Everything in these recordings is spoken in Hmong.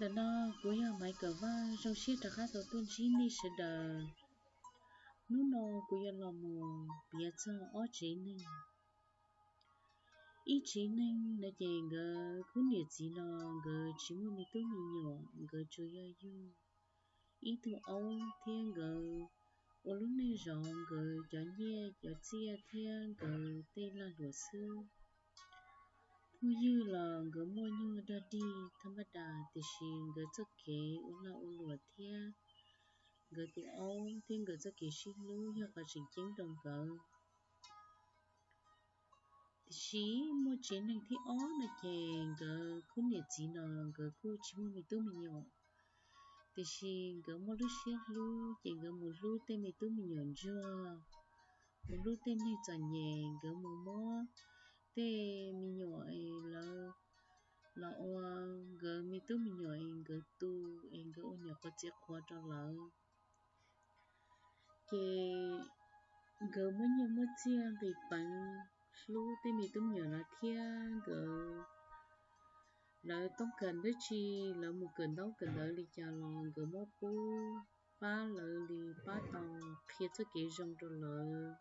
Ntawm no kuv yog Maiv Kam Vaj, zoo siab rov qab tau tuaj ntsib nej sawv daws. Hnub no kuv yuav los mus piav txog ob tsev neeg. Ib tsev neeg no ces nkawd khub niam txiv no nkawd tsis muaj me tub me nyuam, nkawd tsuas yog yug ib tug aub thiab nkawd ua lub neej zov nkawd cov nyiaj cov txiaj thiab nkawd tej lag luam xwb. Phooj ywg los nkawd muaj nyuag dog dig thaj npab das, tiam sis nkawd txoj kev ua lag ua luam thiab nkawd tus aub thiab nkawd txoj kev sib hlub yog qhov tseem ceeb rau nkawd. Tiam sis muaj tsev neeg thib ob no ces nkawd khub niam txiv no nkawd kuj tsis muaj me tub me nyuam, tiam sis nkawd muaj lub siab hlub ces nkawd mus hlub tej me tub me nyuam ntsuag, mus hlub tej neeg txom nyem, nkawd mus muab tej me nyuam es lawv los ua nkawd me tub me nyuam es nkawd tu, es nkawd ua niam qhuav txiv qhuav rau lawv. Ces nkawd muab nyiaj muab txiaj nqis peev hlub tej me tub me nyuam no thiab nkawd, lawv toob kas dab tsi, lawv mus kawm ntaub kawm ntawv li cas los nkawd muab pub pab lawv li pab tau, qhia txoj kev zoo rau lawv.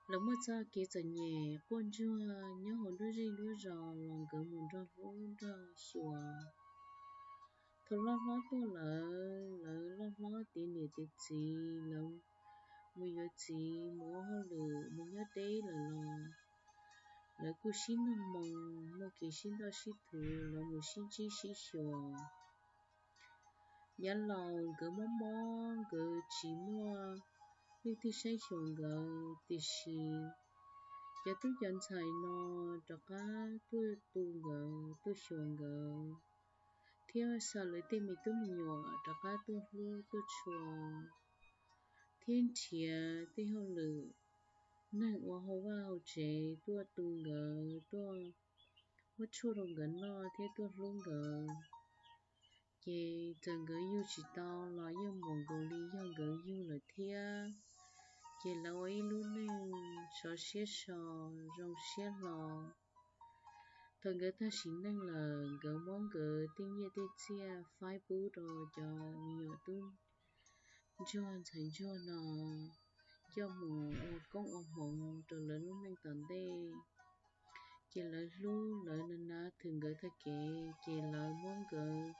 Lawv muaj txoj kev txom nyem quaj ntsuag nyob hauv nruab zej nruab zos los nkawd mus nrog hlub nrog xyuas. Thaum loj hlob tuaj lawm, lawv loj hlob tiav niam tiav txiv, lawv mus yuav txiv mus ua hauj lwm mus nyob deb lawm los lawv kuj sib nug moo, muaj kev sib nrauj sib thuv, lawv mus sib ntsib sib xyuas. Yav laus nkawd mob mob, nkawd tsis muaj leej twg saib xyuas nkawd, tiam sis cov tub cov ntxhais no rov qab tuaj tu nkawd tuaj xyuas nkawd, thiab xa lawv tej me tub me nyuam rov qab tuaj hlub tuaj tshua, thiab nrhiav tej hauj lwm, neeg ua hauj vaj hauj tsev tuaj tu nkawd, tuaj muab tshuaj rau nkawd noj thiab tuaj hlub nkawd. Ces txawm nkawd yug tsis tau los yeej muam nkaus li yog nkawd yug lawm thiab. Ces lawv ua ib lub neej sov siab so, zoo siab hlo. Thaum nkawd tag sim neej lawm, nkawd muab nkawd tej nyiaj tej txiaj faib pub rau cov me nyuam tub ntsuag ntxhais ntsuag no coj mus ua koob ua hmoov rau lawv lub neej tom ntej. Ces lawv hlub lawv na nav thwm nkawd tag kev, ces lawv muab nkawd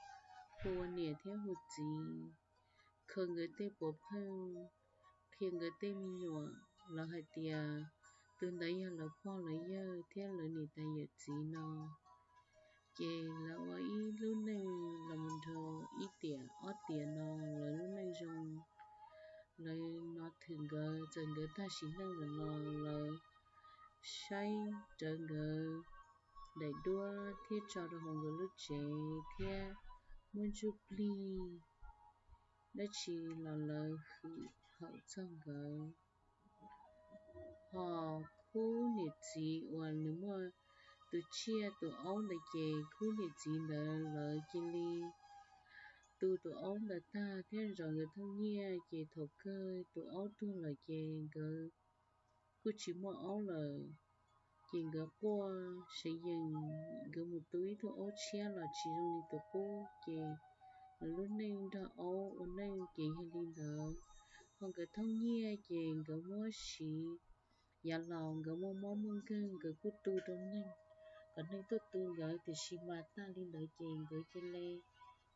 hu ua niam thiab hu txiv, khaws nkawd tej puav pheej, qhia nkawd tej me nyuam, lawv hais tias tus ntawd yog lawv pog lawv yawg thiab lawv niam tais yawm txiv no. Ces lawv ua ib lub neej los mus dhau ib tiam ob tiam no, lawv lub neej zoo. Lawv nov thwm nkawd, txawm nkawd tag sim neej lawm los lawv saib rawv nkawd daim duab thiab tso rau hauv nkawd lub tsev thiab muab ntsuj plig dab tsi los lawv hwm hawm txog nkawd. Ho khub niam txiv uas nws muaj tus tsiaj tus aub ntawd ces khub niam txiv ntawd lawv cia li tu tus aub ntawd tag thiab zov nkawd thooj nyiaj, ces thaum kawg tus aub tuag lawm ces nkawd kuj tsis muaj aub lawm. Ces nkawd quaj sev yees, nkawd mus tu ib tug aub tshiab los tsis zoo li tus qub, ces lawv lub neej nrog aub ua neej ces yog li ntawd. Ho nkawd thooj nyiaj ces nkawd muab siv, yav laus nkawd muaj mob muaj nkeeg nkawd kuj tu rau neeg kom neeg tuaj tu nkawd, tiam sis mas tag li ntawd ces nkawd cia li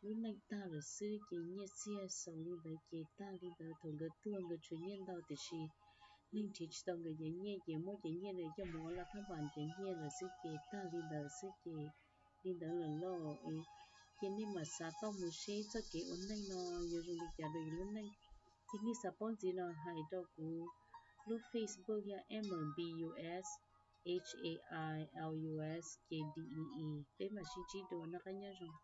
lub neej tag lawm xwb. Ces nyiaj txiag xaus li ntawd ces tag li ntawd. Thaum nkawd tuag nkawd tshuav nyiaj ntau tiam sis neeg nrhiav tsis tau nkawd cov nyiaj ces muab cov nyiaj ntawd coj mus ua laj thab npas cov nyiaj lawm xwb ces tag li ntawd xwb ces li ntawd lawm lauj. Ces nej mam xav tau mus seb txoj kev ua neej no yuav zoo li cas rau yus lub neej. Ces nej xav paub ntxiv no hais rau kuv lub Facebook yog M B U S H A I L U S K D E E. Peb mam sib ntsib dua, noj qab nyob zoo.